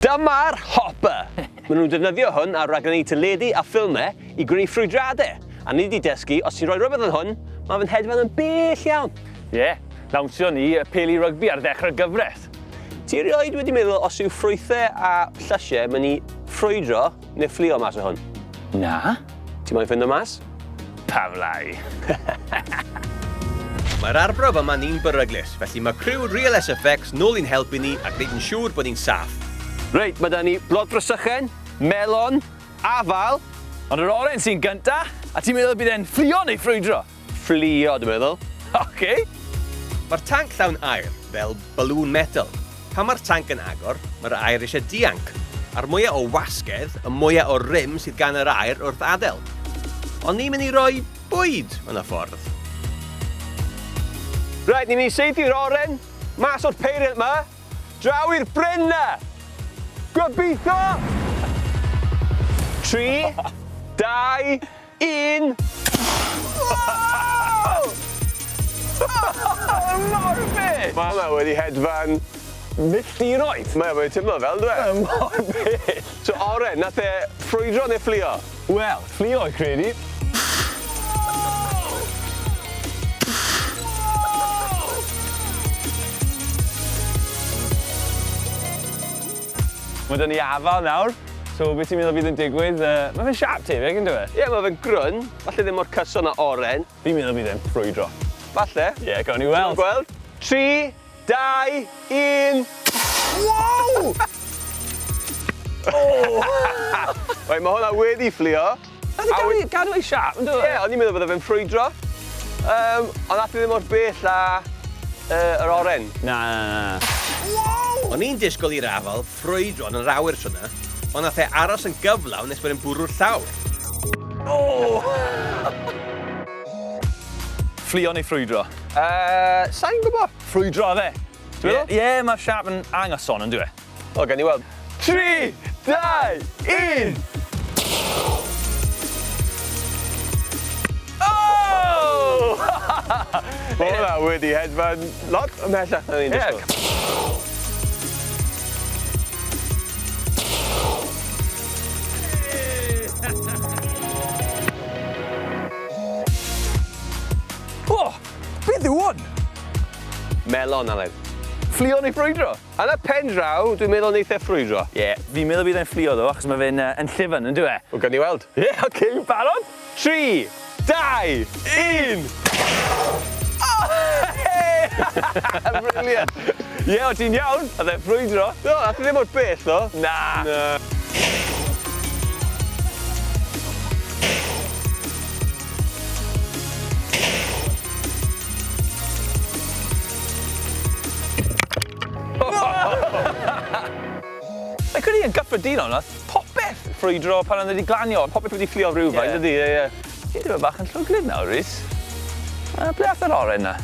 Dyma'r Hopper! Maen nhw'n defnyddio hwn ar raglenni teledu a ffilmau i greu ffrwydradau. A ni wedi dysgu, os ti'n rhoi rhywbeth yn hwn, mae fe'n hedfan yn bell iawn. Ie, yeah, lawnsion ni y peli rygbi ar ddechrau'r gyfres. Ti erioed wedi meddwl os yw ffrwythau a llysiau mynd i ffrwydro neu fflio mas o hwn? Na. Ti moyn ffindo mas? Pam lai? Mae'r arbrawf yma'n un beryglus, felly mae criw Real SFX nôl i'n helpu ni a gwneud yn siŵr bod ni'n saff. Reit, mae 'da ni blodfrysychen, melon, afal. Ond yr oren sy'n gynta, a ti'n meddwl bydd e'n fflio neu ffrwydro? Fflio, dwi'n meddwl. Oce. Mae'r tanc llawn aer, fel balŵn metel. Pan mae'r tanc yn agor, mae'r aer eisiau dianc. A'r mwya o wasgedd, y mwya o rym sydd gan yr aer wrth adael. Ond ni'n mynd i roi bwyd yn y ffordd. Reit, ni'n mynd i saethu'r oren mas o'r peiriant 'ma, draw i'r bryn 'na! Gobeithio! 3, 2, 1. Wow! Mor bell! Mae hwnna wedi hedfan milltiroedd. Mae o mae'n teimlo fel, yndyw e? Mor bell! So oren, nath e ffrwydro neu fflio? Wel, fflio i credu. Mae 'da ni afal nawr. So beth ti'n meddwl bydd yn digwydd? Uh, mae fe'n siap tebyg, yn dweud? Ie, yeah, mae fe'n grwn. Falle ddim mor cyson â oren. Fi'n meddwl bydd e'n ffrwydro. Falle. Ie, yeah, gawn ni weld. Gweld. 3, 2, 1. Wow! Oh! Reit, mae hwnna wedi fflio. Nath e gadw, gadw ei siap, yn dweud? Ie, o'n i'n meddwl bydde fe'n ffrwydro. Um, ond nath e ddim mor bell â uh, yr oren. Na, na, na. Wow! O'n i'n disgwyl i'r afal ffrwydro yn yr awyr tro 'na, ond nath e aros yn gyflawn nes bod e'n bwrw'r llawr. Oh! Fflio neu ffrwydro? Uh, Sa'n gwybod. Ffrwydro fe. Ti'n meddwl? Ie, yeah, mae'r siap yn angyson yn dwi e? O, gawn ni weld. 3, 2, 1! Oh! Mae hwnna wedi hedfan lot ymhellach na ni'n disgwyl. O! Beth yw hwn? Melon, Aled. Fflio neu ffrwydro? Yn y pen draw, dwi'n meddwl neith e ffrwydro. Ie, yeah, fi'n meddwl bydd e'n fflio ddo, achos mae fe'n uh, yn llyfn, yn dyw e? Wel, gawn ni weld. Ie, yeah, oce, okay, barod? 3, 2, 1! Oh! Brilliant! Ie, yeah, o ti'n iawn, oedd e'n ffrwydro. No, nath e ddim mor bell, ddo. Na. Na. Mae'n credu yn gyffredinol, nath popeth ffrwydro pan oedd wedi glanio. Popeth wedi fflio rhywfaint, yeah. Ydy, ie, ie. Ti'n dod bach yn llwglyd nawr, Rhys. Ble ath yr oren na?